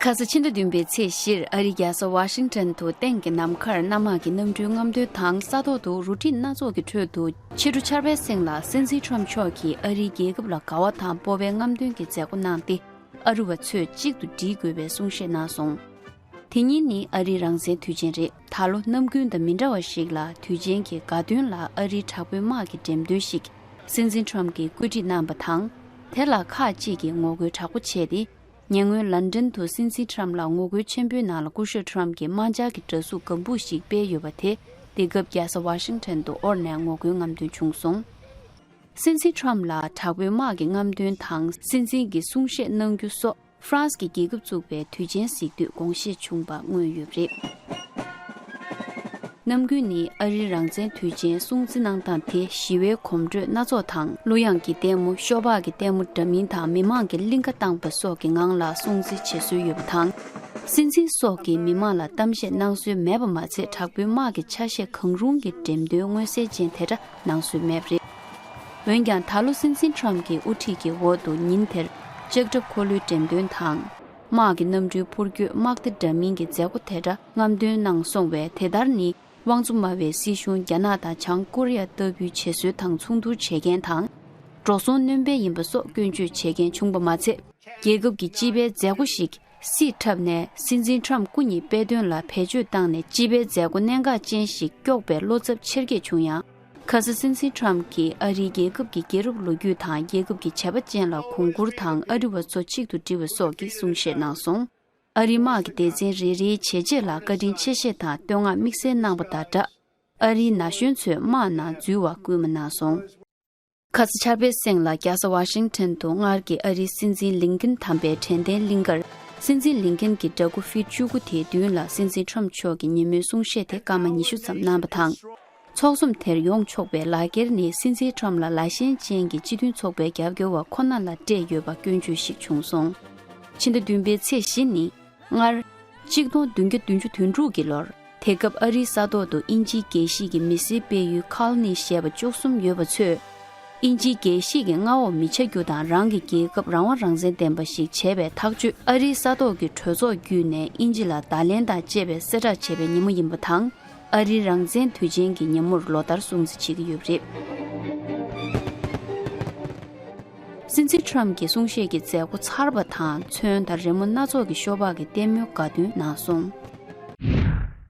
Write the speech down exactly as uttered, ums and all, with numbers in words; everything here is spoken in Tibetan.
ཁ་ས་ཕྱི་ཟླ་བདུན་པའི་ཚེས་བཞིར་ཨ་རིའི་རྒྱལ་ས་ཝ་ཤིང་ཊོན་དུ་སྟེང་གི་ནམ་མཁར་གནམ་དམག་གི་གནམ་གྲུའི་རྔམ་སྟོན་དང་ས་ཐོག་ཏུ་རུ་སྒྲིག་སྣ་ཚོགས་ཀྱི་ཁྲོད་དུ་ཕྱི་དྲོ་ཆར་པའི་གསེང་ལ་སྲིད་འཛིན་ཊམ་མཆོག་གིས་ཨ་རིའི་རྒྱལ་ཁབ་ལ་དགའ་བ་དང་སྤོབས་པའི་རྔམ་སྟོན་གྱི་མཛད་སྒོ་གནང་སྟེ། ཨ་རི་བ་ཚོས་གཅིག་ཏུ་སྒྲིལ་དགོས་པའི་གསུང་བཤད་གནང་སོང་། དེ་ཉིན་ནི་ཨ་རིའི་རང་བཙན་དུས་ཆེན་རེད། ད་ལོ་ནམ་རྒྱུན་དང་མི་འདྲ་བ་ཞིག་ལ་དུས་ཆེན་གྱི་དགའ་སྟོན་ལ་ཨ་རིའི་དྲག་པོའི་དམག་གི་འགྲེམས་སྟོན་ཞིག་སྲིད་འཛིན་ཊམ་གྱིས་བཀོད་སྒྲིག་གནང་བ་དང་། དེ་ལ་ཁག་ཅིག་གིས་ངོ་རྒོལ་དྲག་པོ་བྱས་ཏེ། ཉེ་སྔོན་ལན་ཀྲན་དུ་སྲིད་འཛིན་ཊམ་ལ་ངོ་རྒོལ་ཆེན་པོའི་ནང་ལ་སྐུ་ཞབས་ཊམ་གྱིས་དམག་འཇར་གྱི་འདྲ་གཟུགས་སྒམ་པོ་ཞིག་སྤེལ་ཡོད་པ་དེ། དེ་སྐབས་རྒྱལ་ས་ཝ་ཤིང་ཊོན་དུ་དབོར་ནས་ངོ་རྒོལ་རྔམ་སྟོན་བྱུང་སོང་། སྲིད་འཛིན་ཊམ་ལ་དྲག་པོའི་དམག་གི་རྔམ་སྟོན་དང་སྲིད་འཛིན་གྱི་གསུང་བཤད་གནང་རྒྱུ་སོགས་ཧྥ་རན་སི་གི་རྒྱལ་ཁབ་བཙུགས་པའི་དུས་ཆེན་གཟིགས་དུས་དགོངས་བཞེས་བྱུང་བ་མངོན་ཡོད་པ་རེད། ནམ་རྒྱུན་ནི་ཨ་རིའི་རང་བཙན་དུས་ཆེན་སྲུང་བརྩི་གནང་སྟངས་དེ་ཞི་བའི་གོམ་བགྲོད་སྣ་ཚོགས་དང་གླུ་དབྱངས་ཀྱི་ལྟད་མོ། ཤོ་སྦག་གི་ལྟད་མོ་འདྲ་མིན་དང་མི་མང་གི་གླིང་ག་བཏང་པ་སོགས་ཀྱི་ངང་ལ་སྲུང་བརྩི་བྱེད་སྲོལ་ཡོད་པ་དང་། སྲིད་འཛིན་སོགས་ཀྱིས་མི་མང་ལ་གཏམ་བཤད་གནང་སྲོལ་མེད་པ་མ་ཚད། དྲག་པོའི་དམག་གི་ཆ་ཤས་གང་རུང་གི་འགྲེམས་སྟོན་མངོན་གསལ་ཅན་དེ་འདྲ་གནང་སྲོལ་མེད་པ་རེད། འོན་ཀྱང་ད་ལོ་སྲིད་འཛིན་ཊམ་གྱི་དབུ་ཁྲིད་ཀྱི་འོག་ཏུ་ཉིན་དེར་ལྕགས་ཁྲབ་འཁོར་ལོའི་འགྲེམས་སྟོན་དང་། དམག་གི་གནམ་གྲུའི་འཕུར་སྐྱོད། དམག་སྡེ་འདྲ་མིན་གྱི་མཛད་སྒོ་དེ་འདྲ་རྔམ་སྟོན་གནང་སོང་བས། དེ་ལྟར་ནི་དབང་འཛུགས་སྨྲ་བའི་སྲིད་གཞུང་རྒྱ་ནག་དང་བྱང་ཀོ་རི་ཡ་ལྟ་བུའི་བྱེད་སྲོལ་དང་མཚུངས་བསྡུར་བྱེད་མཁན་དང་། འགྲོ་སོང་སྣོན་པ་ཡིན་པ་སོགས་སྐྱོན་བརྗོད་བྱེད་མཁན་བྱུང་བ་མ་ཚད། རྒྱལ་ཁབ་ཀྱི་སྤྱི་པའི་མཛད་སྒོ་ཞིག་སྲིད་འཁྲབ་ནས་སྲིད་འཛིན་ཊམ་སྐུ་ཉིད་དཔེ་སྟོན་ལ་བེད་སྤྱོད་བཏང་ནས་སྤྱི་པའི་མཛད་སྒོ་གནད་འགག་ཅན་ཞིག་དཀྱོགས་པའི་བློ་འཚབ་ཆེར་སྐྱེད་བྱུང་ཡང་། ཁ་ས་སྲིད་འཛིན་ཊམ་གྱིས་ཨ་རིའི་རྒྱལ་ཁབ་ཀྱི་རྒྱལ་རབས་ལོ་རྒྱུས་དང་རྒྱལ་ཁབ་ཀྱི་བྱ་བ་ཅན་ལ་གོང་བཀུར་དང་ཨ་རི་བ་ཚོ་གཅིག་ཏུ་སྒྲིལ་བ་སོགས་ཀྱི་གསུང་བཤད་གནང་སོང་། ཨ་རིའི་དམག་གི་སྡེ་ཚན་རེ་རེའི་བྱས་རྗེས་ལ་བཀའ་དྲིན་ཆེ་བཞེས་དང་བསྟོད་བསྔགས་དམིགས་བསལ་གནང་བ་དང་སྦྲགས། ཨ་རིའི་ན་གཞོན་ཚོས་དམག་ནང་འཛུལ་བར་སྐུལ་མ་གནང་སོང་། ཁ་ས་ཆར་པའི་གསེང་ལ་རྒྱལ་ས་ཝ་ཤིང་ཊོན་དུ་སྔར་གྱི་ཨ་རིའི་སྲིད་འཛིན་ལིན་ཀིན་དམ་པའི་དྲན་རྟེན་གླིང་གར། སྲིད་འཛིན་ལིན་ཀིན་གྱི་འདྲ་སྐུ་ཕིཊ་བཅུ་དགུ་དེའི་མདུན་ལ་སྲིད་འཛིན་ཊམ་མཆོག་གིས་ཉིན་མོའི་གསུང་བཤད་དེ་སྐར་མ་ཉི་ཤུ་ཙམ་གནང་བ་དང་། ཚོགས་འཛོམས་དེར་ཡོང་ཆོག་པའི་ལག་འཁྱེར་ནི་སྲིད་འཛིན་ཊམ་ལ་ལ་ཞེན་ཅན་གྱི་སྤྱི་མཐུན་ཚོགས་པའི་རྒྱབ་སྐྱོར་བ་ཁོ་ན་ལ་སྤྲད་ཡོད་པ་སྐྱོན་བརྗོད་ཞིག་བྱུང་སོང་། ཕྱི་ཟླ་བདུན་པའི་ཚེས་བཞི་ནི། སྔར། གཅིག་སྟོང་བདུན་བརྒྱ་བདུན་ཅུ་དོན་དྲུག་གི་ལོར། དེ་སྐབས་ཨ་རིའི་ས་ཐོག་ཏུ་དབྱིན་ཇིའི་དགེ་བཤེས་ཀྱི་མི་སེར་སྤེལ་ཡུལ་ཁལ་ནི་ཞེས་པ་བཅུ་གསུམ་ཡོད་པ་ཚོས། དབྱིན་ཇིའི་དགེ་བཤེས་ཀྱི་མངའ་འོག་མི་ཆགས་རྒྱུ་དང་རང་གི་རྒྱལ་ཁབ་རང་དབང་རང་བཙན་ལྡན་པ་ཞིག་བྱས་པའི་ཐག་གཅོད། ཨ་རིའི་ས་ཐོག་གི་གྲོས་ཚོགས་བརྒྱུད་ནས་དབྱིན་ཇི་ལ་བརྡ་ལན་དང་བཅས་པའི་གསལ་བསྒྲགས་བྱས་པའི་ཉིན་མོ་ཡིན་པ་དང་། ཨ་རིའི་རང་བཙན་དུས་ཆེན་གྱི་ཉིན་མོར་ལོ་ལྟར་སྲུང་བརྩི་བྱེད་ཀྱི་ཡོད་པ་རེད། སྲིད་འཛིན་ཊམ་གྱི་གསུང་བཤད་ཀྱི་མཛད་སྒོ་ཚར་བ་དང་མཚོན། ད་རི་མོ་སྣ་ཚོགས་ཀྱི་ཤོ་སྦག་གི་ལྟད་མོའི་དགའ་སྟོན་གནང་སོང་།